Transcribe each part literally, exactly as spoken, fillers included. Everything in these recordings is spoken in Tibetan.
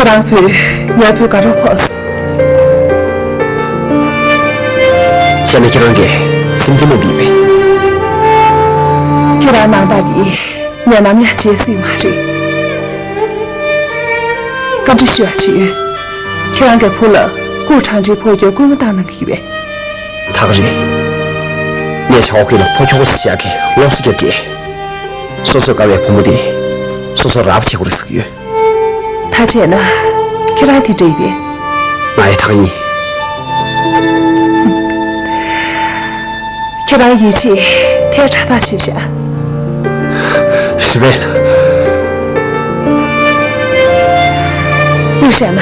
ཁྱེད་རང་བུ་ངའི་བུ་དགའ་རབ་ཕོག་སོང་། བྱས་ན་ཁྱེད་རང་གིས་སེམས་ཚེམ་མ་བྱེད་པས། ཁྱེད་རང་ནང་བདག་གིས་ངས་ནམ་ཡང་བརྗེད་སྲིད་མ་རེད། བཀའ་འདྲི་ཞུ་བ་བྱོས། ཁྱེད་རང་གི་བུ་ལ་ཀུའུ་ཁྲང་ཅིག་ཕོག་རྒྱུར་སྐུལ་མ་བཏང་གནང་གི་ཡོད་པས། ད་ག་རེད། ངས་ཆའོ་ཧུའེ་ལ་ཕོ་ཁྱོ་ག་ཞིག་བཞག་གི་སློབ་གསོ་བརྒྱབ་རྗེས། སོ་སོས་དགའ་བའི་བུ་མོ་དེ་སོ་སོ་རག་པ་བྱེད་དགོས་རེད་ཟེར་གྱི་ཡོད། ད་བྱས་ན་ཁྱེད་རང་དེ་འདྲ་ཡིན་པས། ང་ཡི་ཐག་ཉེ། ཁྱེད་རང་ཡིད་ཆེས་ཐལ་དྲགས་ཐག་ཆོད་ཤག། རེད་པས། དབུགས་བཞག་ན་ད་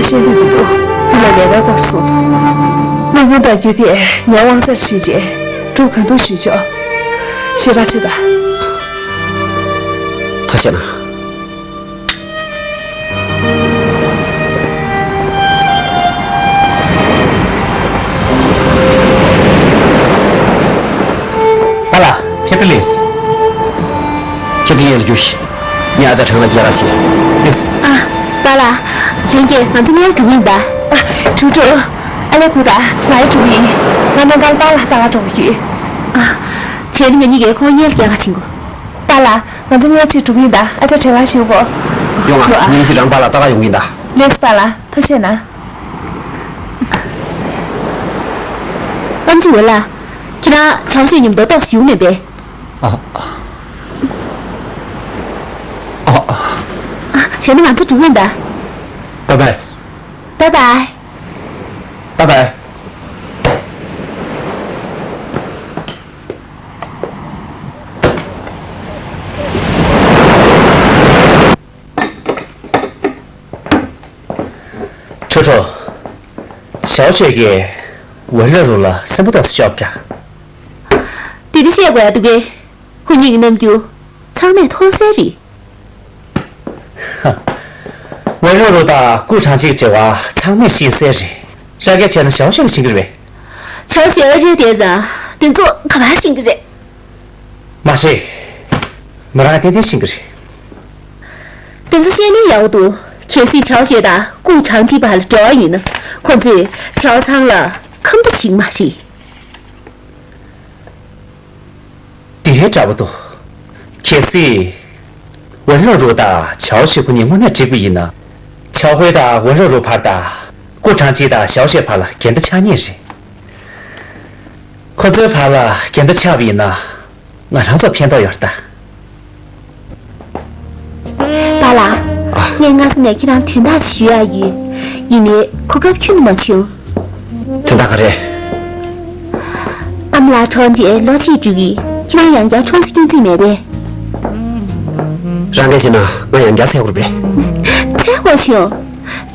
ཤེས་འདོད་ཀྱི་འདུག། འདི་ལ་ལས་ཀའི་སྐོར་གསུངས་འདུག། སློབ་དཔོན་དང་རྒྱུད་དེ་ངའི་དབང་ཚད་ལ་གཞིགས་རྗེས་སྒྲུབ་གང་ཐུབ་ཞུས་ཆོག། ཞེ་དྲག་ཆེ་ད། ཐུགས་རྗེ་གནང་། པཱ་ལགས། ཁྱེད་ལ་ལེགས། ཁྱེད་ཀྱིས་ཡར་རྒྱུགས་ཤིག། ངས་ཨ་ཅག་ཁྲང་ལ་རྒྱག་ར་བྱེད། ལེགས། ཨ། པཱ་ལགས། ལྷན་རྒྱས་ང་ཚོ་མཉམ་དུ་འགྲོ་གི་ཡིན་ད། ཨ། འགྲོ་འགྲོ། ཨ་ལས་ཁུ་ད་ང་ཡི་འགྲོ་གི་ཡིན། ང་གནམ་ཐང་པཱ་ལགས་ལྟ་ག་འགྲོ་གི་ཡོད། ཨ། བྱས་ན་ང་གཉིས་ཀས་ཁོང་གཉིས་ལ་རྒྱག་ག་ཕྱིན་དགོས། པཱ་ལགས། ང་ཚོ་མཉམ་གཅིག་འགྲོ་གི་ཡིན་ད། ཨ་ཅག་བྲེལ་བ་ཞེ་པོ། ཡོང་ཨ། ཡོང་ཨ། ངས་ཁྱེད་རང་པཱ་ལགས་ལྟ་ག་ཡོང་གི་ཡིན་ད། ལེགས་པཱ་ལགས། ཐུགས་རྗེ་གནང་། ཨམ་ཅི་ཝེ་ལགས། ཁྱེད་རང་ཆའོ་ཞོས་མཉམ་དུ་ཏོག་ཙམ་བཞུགས་ནས་པས། ཨ། ཨ། ཨ། བྱས་ན་ང་ཚོ་འགྲོ་གི་ཡིན་ད། བཱའི་བཱའི། བཱའི་བཱའི། བཱའི་བཱའི། ཁྲོ་ཁྲོ། ཞའོ་ཞོས་ཀྱིས་ཝེ་ལོ་རུ་ལ་སེམས་པ་ཏོག་ཙམ་ཤོར་བ་འདྲ། དེ་འདྲ་བཤད་དགོས་ཡ་འདུག་གས། ཁོ་གཉིས་ཀྱི་རྣམ་འགྱུར་ཚང་མས་མཐོང་གསལ་རེད། ཝེ་ལོ་རུ་དང་ཀུའུ་ཁྲང་ཅིའི་འབྲེལ་བ་ཚང་མས་ཤེས་གསལ་རེད། ར་སྐད་བྱས་ན་ཞའོ་ཞོས་ཀྱིས་ཤེས་ཀྱི་རེད་པས། ཞའོ་ཞོས་ཨ་རིར་བསྡད་ཙང་དེ་ཚོ་ག་པར་ཤེས་ཀྱི་རེད། མ་རེད། མོ་རང་ཏན་ཏན་ཤེས་ཀྱི་རེད། དེ་ཚོ་ཤེས་ནི་ཡག་པོ་འདུག། གལ་སྲིད་ཞའོ་ཞོས་དང་ཀུའུ་ཁྲང་ཅི་བར་ལ་འབྲེལ་བ་ཡོད་ན། ཁོ་ཚོས་ཆའོ་ཚང་ལ་ཁ་མདོག་བྱེད་ཀྱི་མ་རེད། དེ་འདྲ་པོ་འདུག། གལ་སྲིད་ཝེ་ལོ་རུ་དང་ཆའོ་ཞོས་ཁོ་གཉིས་དངོས་གནས་འགྲིག་པ་ཡིན་ན། ཆའོ་ཧུའེ་དང་ཝེ་ལོ་རུ་བར་དང་། ཀུའུ་ཁྲང་ཅི་དང་ཞའོ་ཞོས་བར་ལ་འགལ་ཟླ་ཆགས་ངེས་རེད། ཁོ་ཚོའི་བར་ལ་འགལ་ཟླ་ཆགས་པ་ཡིན་ན། ང་རང་ཚོ་ཕན་ཐོགས་ཡོད་རེད་ད། པཱ་ལགས། ཨ། ངས་སྔ་ས་ནས་ཁྱེད་རང་དོན་དག་ཞུ་ཡ་ཡོད། ཡིན་ནའི་གོ་སྐབས་ཁྱོན་ནས་མ་བྱུང་། དོན་དག་ག་རེ། ཨ་མ་ལགས་གྲོངས་རྗེས་ལོ་གཅིག་འགྲོ་གི། ཁྱེད་རང་ཡང་བསྐྱར་འཁྲུངས་ས་སྐྱོན་རྩིས་མེད་པས། རང་སྐད་བཤད་ན་ང་ཡང་བསྐྱར་འཚོལ་དགོས་རེད་པས། འཚོལ་དགོས་བྱུང་།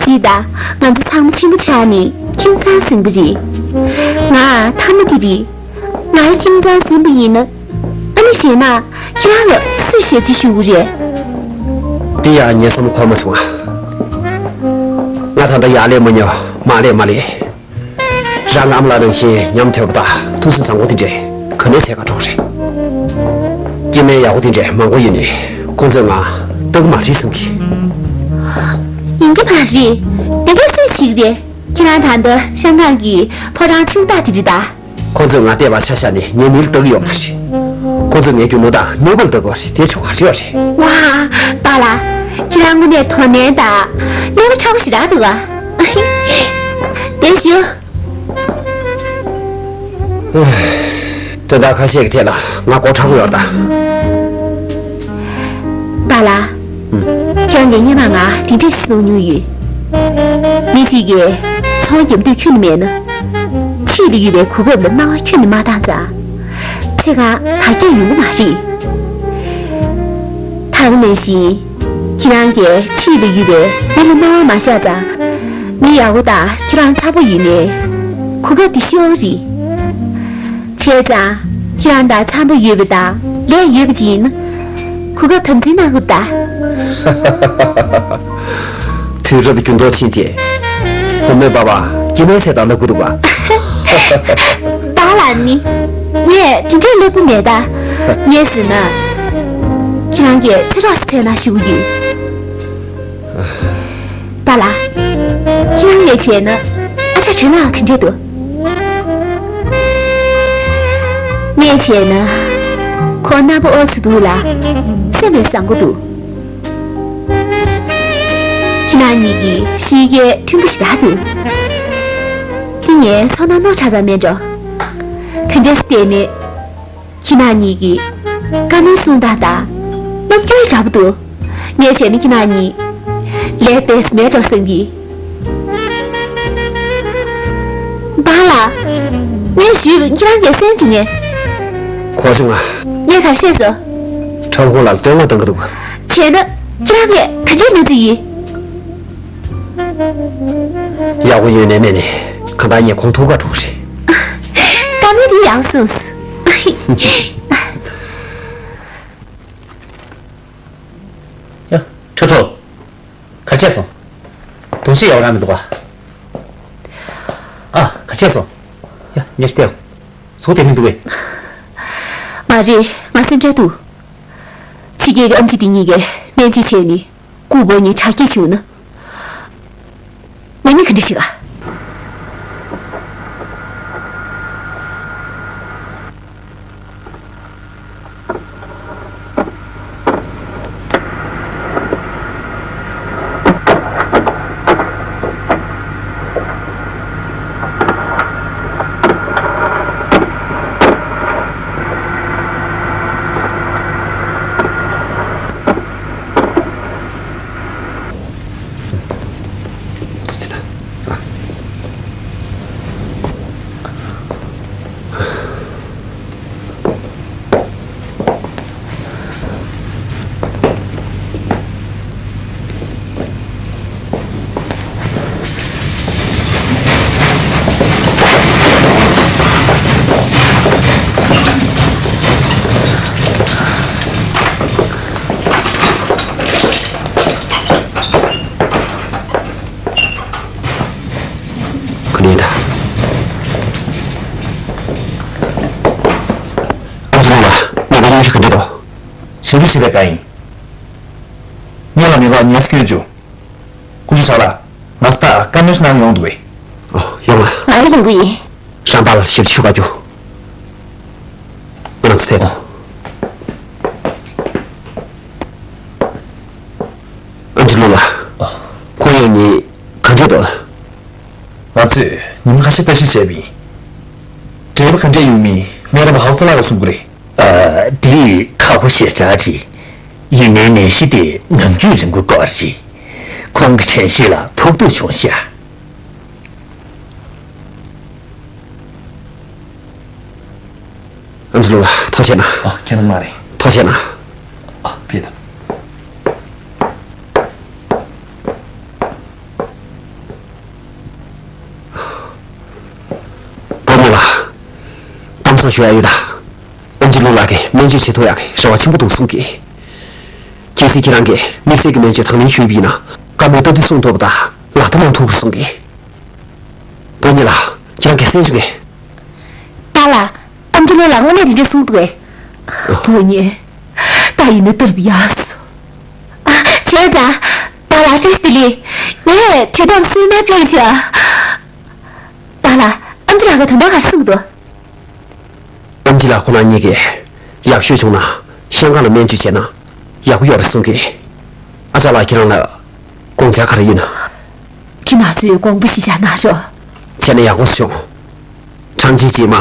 གཟིགས་དང་། ང་ཚོ་ཚང་མ་ཆེན་པོ་ཆགས་ནས་ཁྱིམ་ཚང་ཟིན་པ་རེད། ང་ཐ་མ་དེ་རེད། ང་ཡི་ཁྱིམ་ཚང་ཟིན་པ་ཡིན་ན། ཨ་ནི་རྗེས་མ་ཁྱེད་རང་ལ་སུས་ཞབས་ཕྱི་ཞུ་གི་རེད། འདི་ཡང་ངའི་བསམ་བློ་འཁོར་མ་སོང་ཨ། ང་ད་ལྟ་ཡར་སླེབས་མ་མྱོང་། མར་སླེབས་མ་སླེབས། རང་ཨ་མ་ལགས་ནང་བཞིན་ཉམས་དོད་པ་དང་ཐུགས་སེམས་བཟང་པོ་དེ་འདྲས་ག་ནས་འཚོལ་ག་འགྲོ་གི་རེད། སྐྱེ་དམན་ཡག་པོ་དེ་འདྲས་མང་པོ་ཡོད་ནའི་ཁོ་ཚོས་ང་ལྟ་གི་མ་རེད་བསམ་གི། ཡིན་གྱི་མ་རེད། དེ་འདྲས་སུས་བྱེད་ཀྱི་རེད། ཁྱེད་རང་ད་ལྟ་ཤང་ཀང་གི་ཕོ་བྲང་ཕྱུག་བདག་དེ་རེད་ད། ཁོ་ཚོས་ང་བལྟས་པ་ཆ་བཞག་ནས་ངའི་མིང་ལ་ལྟ་གི་ཡོད་མ་རེད། ཁོ་ཚོས་ངའི་རྒྱུ་ནོར་དང་གནོད་པ་ལ་ལྟ་གི་ཡོད་རེད། དེ་ཆོ་ག་རེ་ཡོད་རེད། ཝ། པཱ་ལགས། ཁྱེད་རང་དངོས་གནས་དོ་ནན་དང་ཀླད་པ་མཁྲེགས་པོ་ཞེ་དྲག་འདུག་ག། བསྡད་ཞུ། དོན་དག་ཁ་ཤས་ཀྱི་ཐད་ལ་ང་མགོ་མཁྲེགས་པོ་ཡོད་རེད་ད། པཱ་ལགས། ཨུམ། ཁྱེད་རང་གིས་སྔོན་མ་ང་དེ་འདྲས་ཤིག་གསུང་མྱོང་ཡོད། མི་གཅིག་གིས་ཚོང་རྒྱབ་འདོད་ཁྱོན་ནས་མེད་ན། འཁྲིས་ལ་ཡོད་པའི་གོ་སྐབས་ལ་སྣང་བ་ཁྱོན་ནས་མ་བཏང་ཙང་། ཚེ་གང་དར་རྒྱས་ཡོང་གི་མ་རེད། ད་ག་ནང་བཞིན། ཁྱེད་རང་གིས་འཁྲིས་ལ་ཡོད་པའི་མི་ལ་སྣང་བ་མ་བཞག་ཙང་། མི་ཡག་པོ་དང་ཁྱེད་རང་འཚམ་པོ་ཡོད་ནའི། གོ་སྐབས་དེ་ཤོར་བ་རེད། བྱས་ཙང་། ཁྱེད་རང་དང་འཚམ་པོ་ཡོད་པ་དང་ལས་ཡོད་པ་ཅིག་ཡིན་ན། གོ་སྐབས་དམ་འཛིན་གནང་དགོས་ད། དུས་རབས་འགྱུར་ལྡོག་ཕྱིན་རྗེས། བུ་མོས་པ་ཕ་སྐྱེ་དམན་ཟེར་དང་ལབ་དགོས་འདུག་ག། པཱ་ལགས་ནི། ངས་དེ་འདྲས་ལབ་ཀྱི་མེད་ད། ངས་ཟེར་ན། ཁྱེད་རང་གིས་ཚེ་སྲོག་ཟེར་ན་ཞུ་གི་ཡོད། པཱ་ལགས། ཁྱེད་རང་ངས་བྱས་ན་ཨ་ཅག་དྲན་ལ་ག་འདྲས་འདུག་ངས་བྱས་ན་ཁོ་རྣམ་པ་ཨོ་ཚོ་འདུག་ལ་སེམས་ནས་བཟང་པོ་འདུག་ཁྱེད་རང་གཉིས་ཀྱི་གཤིས་ཀའི་མཐུན་པོ་ཞེ་དྲག་འདུག་དེ་ངའི་ཚོར་སྣང་རྣོ་དྲགས་ཙམ་མེད་འགྲོ། དེ་འདྲས་བལྟས་ནས། ཁྱེད་རྣམ་གཉིས་ཀྱིས་བཀའ་མོལ་གསུང་སྟངས་དང་རྣམ་འགྱུར་འདྲ་པོ་འདུག་ངས་བྱས་ན་ཁྱེད་རྣམ་གཉིས་ལས་དེ་མེད་འགྲོ་བསམ་གི། པཱ་ལགས། ངས་ཞུས་པ་ཁྱེད་རང་གིས་གསན་བྱུང་ངས། གོ་བྱུང་ང་། ངས་ག་བཤད་སོང་། ཁྲ་བོ་ཁོང་ལ་བསྟོད་བསྔགས་གཏོང་གི་འདུག་བྱས་ན་ཁྱེད་རང་གིས་ག་འདྲས་གནང་རྩིས་ཡིན། ཡག་པོ་ཡོད་ནའི་མེད་ནའི་གང་ལྟར་ངས་ཁོང་ཐུག་ག་འགྲོ་གི་རེད། བཀའ་མོལ་འདི་ཡག་སོང་། ཡ། ཁྲོ་ཁྲོ། ག་བྱས་སོང་། གདོང་ཤེས་ཡག་པོ་རང་མི་འདུག་ག་ཨ། ག་བྱས་སོང་། ཡ། ཉལ་ཤི་བལྟས། ཟུག་བདེ་མི་འདུག་གས། མ་རེད། ང་སེམས་ཁྲལ་འདུག་ཕྱི་རྒྱལ་གྱི་ཨམ་ཆི་དེ་གཉིས་ཀས་སྨན་བཅོས་བྱས་ནས་སྐུ་ཕོ་ཉིད་དྲག་སྐྱེད་བྱུང་ན། ང་གཉིས་ག་འདྲ་བྱེད་ག་ག་ནས་ད། ཨ་ཅེ་ལགས་ལ་ང་ལ་སྙན་ཞུ་ག་འདྲ་འདུག་ཞེ་པོ་ཞེ་པོ་དགའ་ཡིན། སྔོན་ལ་མེད་པར་ཉེས་སུ་སྐྱོན་བྱུང་། སྐུ་ཞབས་ལགས། ང་ཚོ་ད་བཀའ་མོལ་ཞིག་གནང་ཡོང་འདུག་གས། ཨོ། ཡོང་ང་། ང་ཡོང་གི་ཡིན། རང་པཱ་ལགས་ཞབས་ཕྱི་ཞུ་ག་རྒྱུགས། ང་རང་ཚོ་ཐད་གཏོང་། ཨན་ཅི་ལོ་ལགས། ཨོ། ཁོང་ཡང་ནི་ག་འདྲས་འདུག་ལགས། ང་ཚོས་ཉིན་ཁ་ཤས་ལྟ་ཞིབ་བྱས་པ་ཡིན། འབྲས་བུ་ག་འདྲས་ཡོང་མིན་སྨན་རམས་པ་ཧའོ་སི་ལགས་ཀྱིས་གསུང་གི་རེད། ཨ། འདི་ཁག་པོ་ཞེ་དྲག་རེད། ཡིན་ནའི་ནད་གཞི་དེ་ནམ་རྒྱུན་རིམས་འགོག་དགོས་རེད། ཁོང་གི་དྲན་ཤེས་ལ་ཕོག་ཐུག་བྱུང་ཤག་ཨ་མཆོག་ལགས། ཐུགས་རྗེ་གནང་། ཨོ། ཁྱེད་རང་མ་རེད། ཐུགས་རྗེ་གནང་། ཨོ། ཕེབས་དང་། བུ་མོ་ལགས། གཏམ་བཟང་ཞུ་ཡ་ཡོད་ད། ཨ་མཆོག་ལགས་ཀྱིས་སྨན་བཅོས་བྱེད་ཐུབ་ཡག་གི་རེ་བ་ཆེན་པོ་འདུག་གསུང་གི། གལ་སྲིད་ཁྱེད་རང་གིས་དམིགས་བསལ་གྱི་སྨན་བཅོས་དང་ལེན་ཞུས་པ་ཡིན་ན། བཀའ་མོལ་སྟབས་བདེ་གསུང་ཐུབ་པ་དང་ལག་བརྡ་གནང་ཐུབ་པར་གསུང་གི། བུ་མོ་ལགས། ཁྱེད་རང་གིས་གསན་བྱུང་གས། པཱ་ལགས། ཨ་མཆོག་ལགས་དངོས་གནས་དེ་འདྲ་གསུང་འདུག་གས། བུ་མོ། ད་ཡིན་ན་སྟབས་ཡག་སོང་། ཨ། བྱས་ཙང་། པཱ་ལགས་བཀྲ་ཤིས་བདེ་ལེགས། ངས་དུས་ཐོག་སྲིད་སྨན་ཕེབས་བྱ། པཱ་ལགས། ཨ་མཆོག་ལགས་ཀྱིས་ད་དུང་ག་རེ་གསུང་འདུག་ཨ་མཆོག་ལགས་ཁོང་རྣམ་གཉིས་ཀྱིས་ཡག་ཤོས་བྱུང་ན་ཤང་ཀང་ལ་སྨན་བཅོས་བྱས་ན་ཡག་པོ་ཡོད་རེད་གསུང་གི། ཨ་ཅག་ལགས་ཁྱེད་རང་ལ་དགོངས་འཆར་ག་རེ་ཡོད་ན། ཁྱེད་རང་ཚོས་དགོངས་པ་གཞིར་བཞག་གནང་རོགས། བྱས་ན་ཡག་པོ་བྱུང་། ཁྲང་ཅི་རྗེས་མ་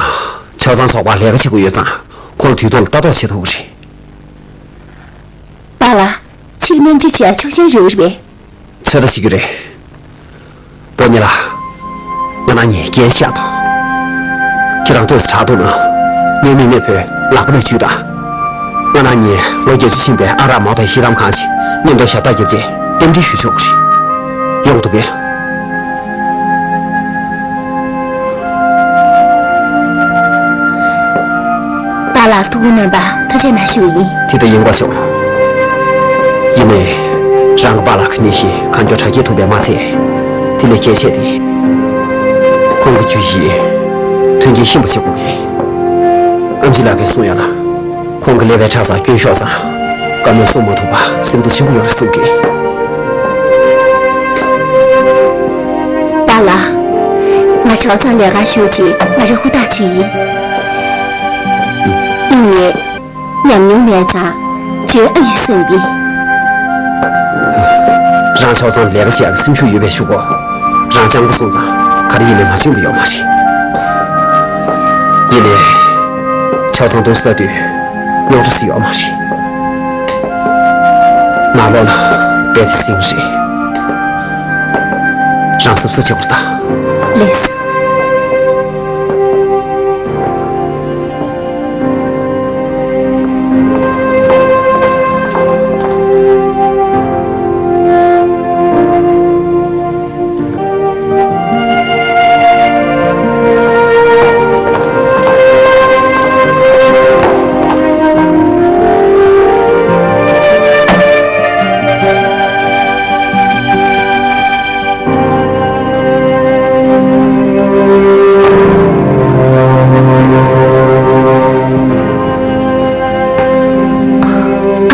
ཆའོ་ཚང་ཚོགས་པ་ལས་ཀ་བྱེད་དགོས་ཡོད་ཙང་ཁོང་ལ་དུས་ཐོག་ལ་ལྟ་རྟོག་བྱེད་ཐུབ་ཀྱི་རེད། པཱ་ལགས། ཕྱིར་སྨན་བཅོས་བྱེད་ཡ་ཆོག་མཆན་རེད་པས། ཚོད་ལྟ་བྱེད་རྒྱུ་རེད། བུ་མོ་ལགས། ང་རང་གཉིས་འགན་བཞག་ཐོག་ཁྱེད་རང་ལྟོས་དྲག་འདུག་ན། ངའི་མིང་ནས་བོས་ལག་པ་ནས་འཇུས་དང་། ང་རང་གཉིས་ལོ་བརྒྱད་ཅུ་ཕྱིན་པའི་ཨ་རག་མའོ་ཏའི་ཤེལ་དམ་ཁང་ཆེད་མཉམ་དུ་ཞབས་ཏོག་བརྒྱབ་རྗེས་རྟེན་འབྲེལ་ཞུ་ཆོག་གི་རེད། ཡོང་འདུག་གས། པཱ་ལགས་ཐུགས་ཁུར་གནང་བར་ཐུགས་རྗེ་གནང་ཞུ་གི་ཡིན། དེ་ལྟར་ཡིན་དགོས་བྱུང་། ཡིན་ནའི། རང་གི་པཱ་ལགས་ཀྱི་ནད་གཞི་གང་མགྱོགས་དྲག་སྐྱེད་ཐུབ་པས་མ་ཚད། དེ་ལས་གལ་ཆེ་སྟེ། ཁོང་གི་རྒྱུད་བཞིའི་མཐུན་རྐྱེན་ཤེས་པ་བྱེད་དགོས་ཀྱི། ཨམ་ཆི་ལགས་ཀྱིས་གསུང་ཡ་ལ། ཁོང་གི་ཀླད་པའི་ཁྲག་རྩ་སྐྱོན་ཤོར་ཙང་། བཀའ་མོལ་གསུང་མ་ཐུབ་པ་སེམས་སྡུག་ཆེན་པོ་ཡོད་རེད་གསུང་གི། ཨ་ལགས། ང་ཆའོ་ཚང་ལས་ཀ་ཞུ་ཆེད་ང་རང་ཧུར་ཐག་བྱེད་ཡིན། ཨིན་ངས་ཉམས་མྱོང་མེད་ཙང་བརྗོད་ཨ་ཡི་སེམས་པས། རང་ཆའོ་ཚང་ལས་ཀ་བྱེད་ཡག་གི་སེམས་ཤུགས་ཡོད་པའི་གཞུག་གུ། རང་སྤྱང་པོ་སོང་ཙང་ག་རེ་ཡིན་ནའི་མ་འཇོན་པ་ཡོད་མ་རེད། ཡིན་ནའི་ཆའོ་ཚང་སྡུག་ས་དུས་རྙོག་དྲ་སི་ཡོད་མ་རེད། ནང་ལོགས་ན་དཔེ་དེ་སིང་རེད། རང་གཟབ་གཟབ་བྱེད་དགོས་རེད་ད། ལེགས།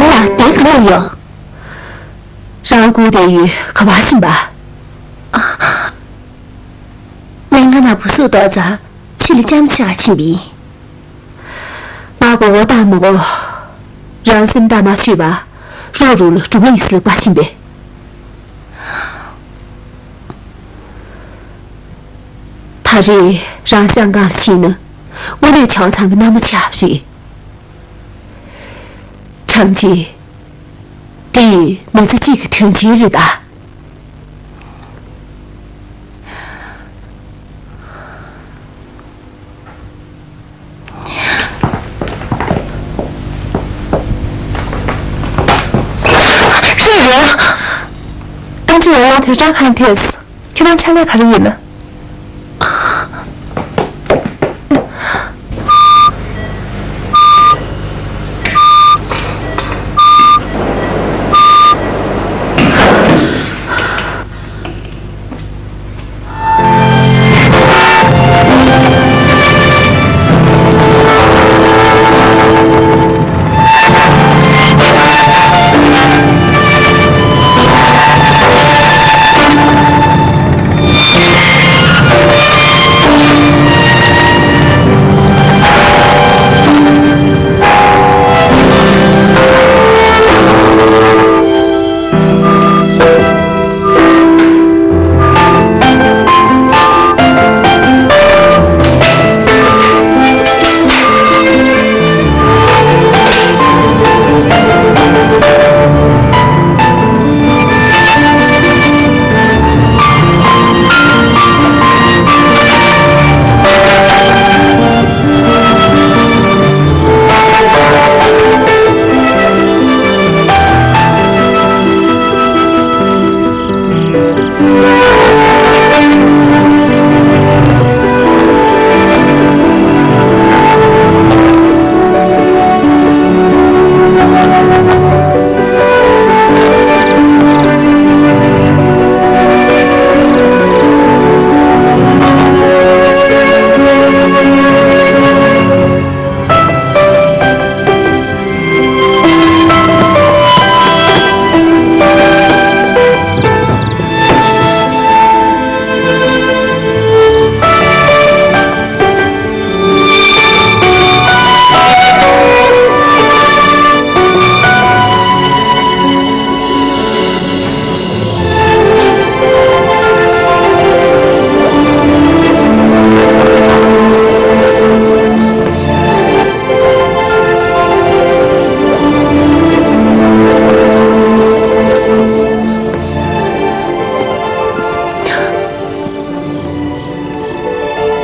ཨ་ལགས། དེ་ག་ལ་ཡོད། རང་སྒུག་བསྡད་ཡོད། ག་པར་ཕྱིན་པ། ཨ། སྨན་ཁང་ནང་བུ་གཟུགས་ལྟོགས་ཙང་ཕྱི་ལ་ཅམ་ཆ་ཕྱིན་པ་ཡིན། ང་མགོ་སྐོར་བཏང་མི་དགོས། རང་སེམས་ཐག་མ་ཆོད་པ། རོགས་རུ་ལ་འགྲོ་གི་ཡིན་ཟེར་ལབ་པ་ཕྱིན་པས། ད་རེས་རང་ཤང་ཀང་ཕྱིན་ན་དངོས་གནས་ཆའོ་ཚང་གི་མནའ་མ་ཆགས་པ་རེད། ཁྲང་ཆི། དེ་མི་ཚེ་གཅིག་གི་དོན་ཆེན་རེད་ད། རེད་རེད། ཨ་ཅེ་ཝེ་ལ་དུས་ཀྲང་ཁང་ཐེངས། ཁྱེད་རང་ཕྱག་ལས་ག་རེ་ཡིན་ན།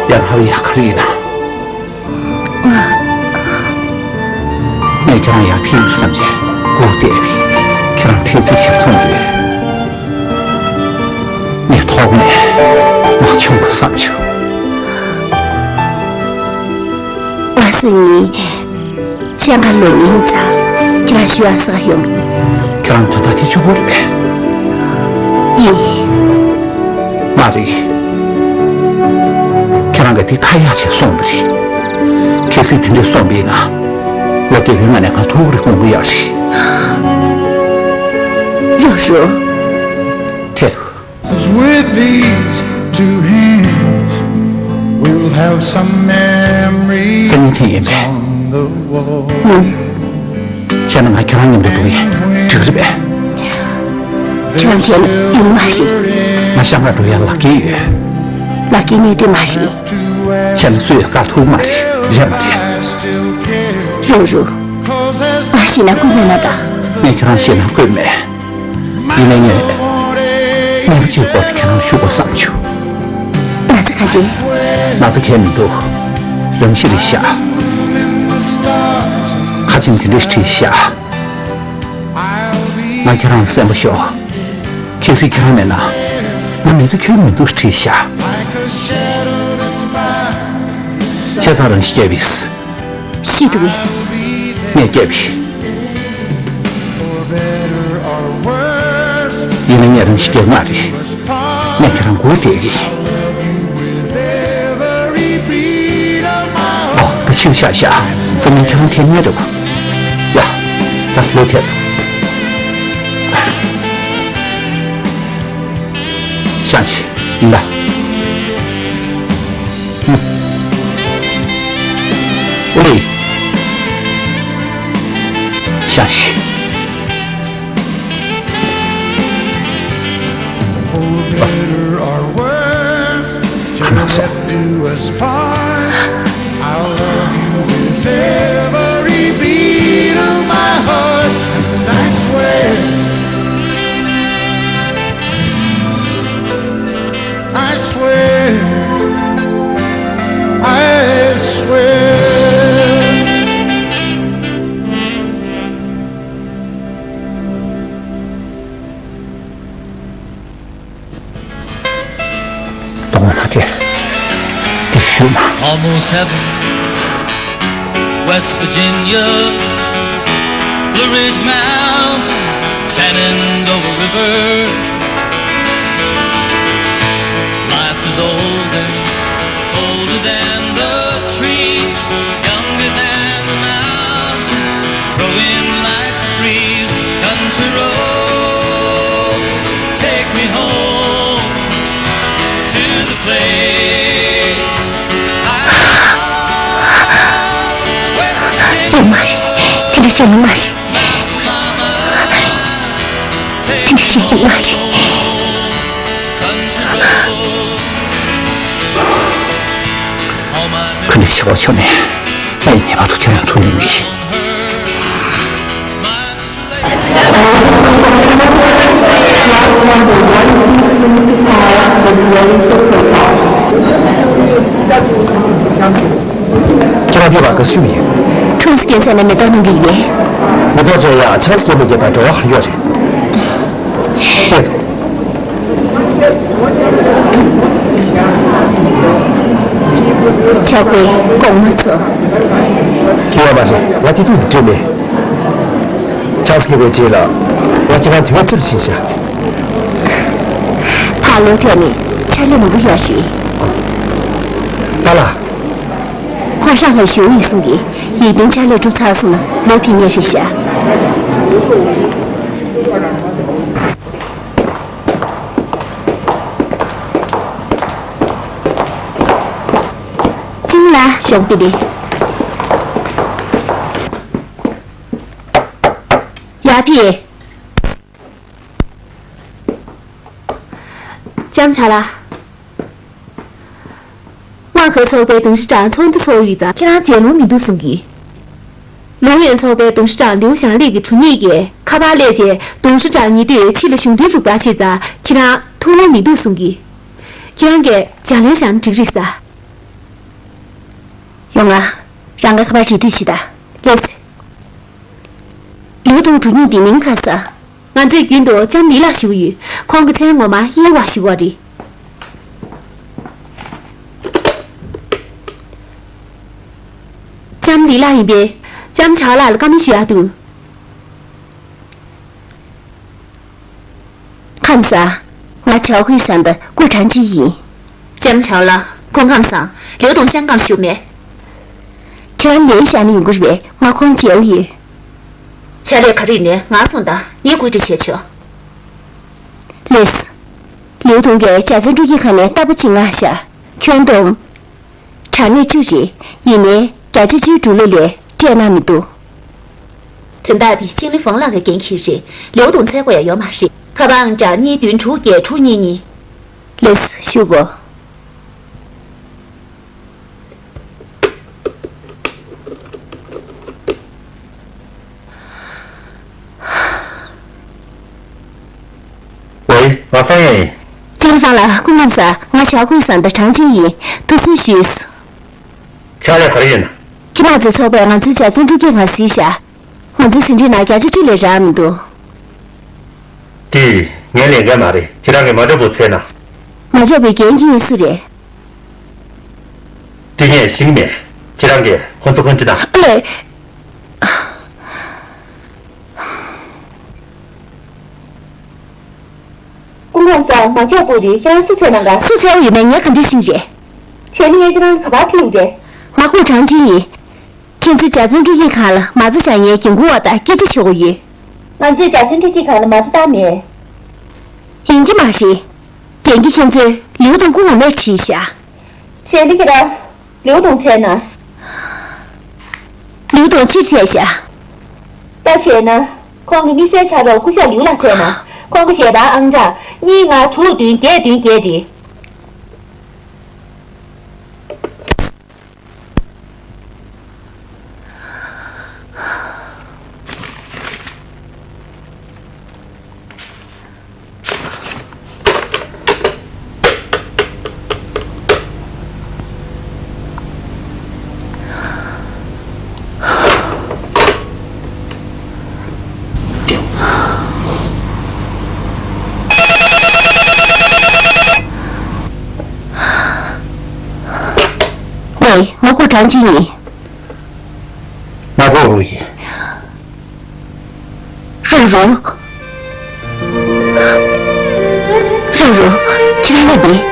ཡང་ཧ་ཡག་ག་རེ་ཡིན་ན། ངས་ཁྱེད་རང་ཡར་ཕེབས་བསམ་བྱས་སྒུག་བསྡད་པས། ཁྱེད་རང་ཐེལ་ཙེ་བྱེད་མཐོང་དུས། ངས་ཐོག་ནས་མ་བྱུང་བ་བསམ་བྱུང་། ང་སང་ཉིན་ཆང་ཁ་ལོག་ཡིན་ཙང་ཁྱེད་རང་ཞུ་བ་ཟ་ཡོང་ཡིན། ཁྱེད་རང་དོན་དག་དེ་ཆུ་བོ་རེད་པས། ཡིན། མ་རེད། ཁྱེད་རང་གིས་དེ་ཐ་ཡག་ཆེ་གསུངས་པ་རེད། གལ་སྲིད་དེ་འདྲ་གསུངས་པ་ཡིན་ན། ལོ་བརྒྱད་པའི་སྔ་ནས་ང་ཐུག་རེ་དགོངས་ཀྱི་ཡོད་རེད། རོ་རོ། ཐད་དུ། With these We'll have some memories སང་ཉིན་ཐེངས་ཡིན་པས། on the wall. ཨུམ། བྱས་ན་ང་ཁྱེད་རང་མཉམ་དུ་འགྲོ་གི་ཡིན། འགྲིག་རེད་པས། ཁྱེད་རང་ཐད་ཡོང་མ་རེད། ང་ཤང་ཁར་འགྲོ་ཡ་ལག་འཁྱེར་ཡོད། ལག་འཁྱེར་གནས་དུས་མ་རེད། བྱས་ན་སུས་བཀག་ཐུབ་མ་རེད། རེད་མ་རེད། རུ་རུ། ང་ཤི་ན་ཁུ་ཡོད་ན་ད། ངས་ཁྱེད་རང་ཤི་ན་ཁུ་མེད། ཡིན་ནའི་ངས་གནས་ཚུལ་སྐོར་དེ་ཁྱེད་རང་ཞུ་དགོས་བསམ་བྱུང་། ན་ཚ་ག་རེ། ན་ཚ་གང་ཡང་མི་འདུག་རང་ཤི་རེད་ཤག་ཁ་ཆེམས་དེ་འདྲ་ཞིག་བྲིས་ཤག་ང་ཁྱེད་རང་གསན་པ་ཤོག་གལ་སྲིད་ཁྱེད་རང་མེད་ན་ང་མི་ཚེ་ཁྱོན་མི་འདུག་བྲིས་ཤག་བྱས་ཙང་རང་ཤི་སྐྱེལ་བས། ཤི་འདུག་གས། ངས་བསྐྱལ་བས། ཡིན་ན་ངས་རང་ཤི་སྐྱེལ་མ་རེད། ངས་ཁྱེད་རང་སྒུག་བསྡད་ཀྱི་ཡིན། ཨོ་ད་ཕྱིར་ཤག་ཤག་སང་ཉིན་ཁྱེད་རང་ཐད་ཉན་རེད་པ། ཡ། ད་ལོ་ཐད་དང་། ཤང་ཤི། ཡིན་ད། ཨུ་ལེ། ཤང་ཤི། ཁ་ན་སོ། I'll love you with every beat of my heart, and I swear, I swear, I swear. གཏོང་ན་དེ་དེ་ཞུས་ན། Almost heaven, West Virginia, Blue Ridge Mountain, Shenandoah River. Life is older, older than the trees, younger than the mountains, growing like the breeze. Country roads, take me home to the place I belong. West Virginia. ཡོད་མ་རེད། དེ་འདྲ་བྱས་ཡོད་མ་རེད། དེ་འདྲ་བྱས་ཡོད་མ་རེད། ཁོ་ནས་ཆེ་བ་ཆོ་ནས་ཨེ་ངེས་པར་དུ་ཁྱེད་རང་ཚོ་ཡིན་མི་ཤེས། ཁྱེད་རང་ཕེབས་པར་དགའ་བསུ་ཡིན། ཁྲུང་སི་སྐྱོན་ཚད་ནས་མེ་ཏོག་གནང་གི་ཡིན། མེ་ཏོག་བྱས་ཡ་ཆང་སི་སྐྱེལ་མི་སྐྱེལ་དང་འབྲེལ་བ་ག་ཡོད་རེད། ཁྱེད། ཆག་པའི་གོང་མ་ཚོ། ཁྱེད་ཡོད་མ་རེད། ང་དེ་དུས་ནས་བྲིས་མེད། ཆང་སི་སྐྱེལ་བའི་རྗེས་ལ་ང་ཁྱེད་རང་དེ་བས་ཚུར་ཕྱིན་ཤག་ཕར་ལོག་ཐད་ནས་ཕྱག་ལས་མང་པོ་ཡོད་རེད། པཱ་ལགས། ཁོ་ཧྲང་ཧའེ་ཞུ་ཡིན་གསུང་གི། ཡིད་བརྟན་ཕྱག་ལས་གྲུབ་ཚར་སོང་ན་ལོག་ཕེབས་ངེས་རེད་ཤག་ཅིང་ལ་ཞོགས་པ་དེ། ཡ་ཕི། ལྕམ་ཆ་ལ། དམངས་ཁག་ཚོགས་པའི་董事长ཚོགས་འདུ་ཚོགས་ཡོད་ཙང་ཁྱེད་རང་མཇལ་ལོང་མི་འདུག་གསུང་གི། ལུང་ཡོན་ཚོགས་པའི董事长ལིའུ་ཞང་ལེགས་ཀྱི་དྲུང་ཉིད་ཀྱིས་ཁ་པར་སླེབས་རྗེས་董事长ཉེ་དུས་ཕྱི་ལ་གཞུང་དོན་སྒྲུབ་པར་ཕྱིན་ཙང་ཁྱེད་རང་ཐུགས་ལོང་མི་འདུག་གསུང་གི། ཁྱེད་རང་གིས་ལྗགས་ལན་བཞག་ན་འགྲིག་རེད་ས། ཡོང་ང་། རང་གི་ཁ་པར་རེ་ལྟོས་ཤིག་ད། ལེགས། ལིའུ་ཏུང་དྲུང་ཉིད་འདི་མིང་ག་ས། ང་ཚོས་རྒྱུན་དུ་ལྕམ་ལི་ལགས་ཞུ་གི་ཡོད། ཁོང་གི་མཚན་ངོ་མ་ཡེ་ཝ་ཞུ་བ་རེད། ལྕམ་ལི་ལགས་ཡིན་པས། ལྕམ་ཆའོ་ལགས་ལ་བཀའ་མོལ་ཞུ་ཡག་འདུག་ཁམས་བཟང་། ང་ཆའོ་ཧུའེ་ཟེར་འདི་ཀུའུ་ཁྲང་ཅི་ཡིན། ལྕམ་ཆའོ་ལགས། སྐུ་ཁམས་བཟང་། ལིའུ་ཏུང་ཤང་ཀང་བཞུགས་མེད། ཁྱེད་རང་ལས་བཞག་ནས་ཡོང་གི་རེད་པས། ང་ཁོང་མཇལ་ཡོད། ཕྱག་ལས་ག་རེ་ཡིན་ནའི་ང་སོང་དང་ངས་བཀོད་སྒྲིག་བྱས་ཆོག་ལེགས། ལིའུ་ཏུང་གིས་འཇའ་ཚོན་སྤྲོ་སྐྱིད་ཁང་ནས་རྟ་ཕོ་གཅིག་མངགས་ཤག་ཁྱོན་བསྡོམས། གྲངས་གནས་བཅུ་རེད། ཡིན་ནའི་བརྒྱ་ཆ་བཅུའི་འགྲོ་ལུགས་ལས་སྤྲད་གནང་མི་འདུག་དོན་དག་འདི་ཅིང་ལི་ཧྥང་ལགས་ཀྱི་འགན་འཁྱེར་རེད། ལིའུ་ཏུང་འཚོལ་དགོས་ཡ་ཡོད་མ་རེད། ཁ་པར་ཨང་གྲངས་གཉིས་བདུན་དྲུག་བརྒྱད་དྲུག་གཉིས་གཉིས། ལགས་སོ། ཞུ་གོ། ཝེ། ང་ཧྥང་ཡན་ཡིན། ཅིང་ཧྥང་ལགས། སྐུ་ཁམས་བཟང་། ང་ཞའོ་ཀུན་བཟང་དང་ཁྲང་ཅིན་ཡིན། ཐུགས་སུན་ཞུས། ཕྱག་ལས་ག་རེ་ཡིན་ན། ཁྱིམ་མི་ཚོའི་ཚོགས་པས་ང་ཚོའི་འཇའ་ཚོན་སྤྲོ་སྐྱིད་ཁང་གཟིགས་ཤག་ང་ཚོའི་ཟིན་བྲིས་ནང་བརྒྱ་ཆ་བཅུ་ལས་རག་མི་འདུག་དེ་ངའི་ལས་འགན་མ་རེད། ཁྱེད་རང་གིས་མ་འཇོག་པོ་འཚོལ་ན། མ་འཇོག་པའི་འགན་འཁྱེར་མཁན་སུ་རེད། དེ་ངས་ཤེས་ཀྱི་མེད། ཁྱེད་རང་གིས་ཁོ་ཚོ་འཁོན་ཅི་དང་། ཨ་ལས། སྐུ་ངོ་སར་མ་ཆོག་པོ་རེད། ཁྱེད་རང་སུ་འཚོལ་གནང་ག་སུ་འཚོལ་བ་ཡོད་མེད་ངས་ག་འདྲས་ཤེས་རེད། བྱས་ན་ངས་ཁྱེད་རང་ག་པར་ཐུག་རེད། ང་སྐུ་གྲངས་ཅན་ཡིན། ཁྱེད་ཚོའི་འཇའ་ཚོན་སྤྲོ་སྐྱིད་ཁང་ལ་མ་རྩ་བཞག་ཡའི་འགན་ཁུར་བ་དང་སྐད་ཆ་བྱེད་དགོས་ཡོད། ང་ཚོས་འཇའ་ཚོན་སྤྲོ་སྐྱིད་ཁང་ལ་མ་རྩ་བཏང་མེད། ཡིན་གྱི་མ་རེད། རྒན་གྱིས་ཁྱེད་ཚོས་ལིའུ་ཏུང་སྐུ་ངོ་མས་ཁྲིད་བཞག་བྱས་ན་ཁྱེད་རང་ལིའུ་ཏུང་འཚོལ་ན། ལིའུ་ཏུང་ཕྱིར་འཚོལ་བཞག་ད་བྱས་ན། ཁོང་གི་དམིགས་བསལ་ཕྱག་རོགས་སྐུ་ཞབས་ལིའུ་ལགས་འཚོལ་ན། ཁོང་གི་ཞལ་པར་ཨང་གྲངས་གཉིས་ལྔ་དྲུག་བདུན་བརྒྱད་བདུན་བརྒྱད་རེད། ཝེ། ང་སྐུ་གྲངས་ཅན་ཡིན། ང་ཕོ་རུ་ཡིན། རུ་རུ། རུ་རུ། ཁྱེད་རང་ལ་འདི།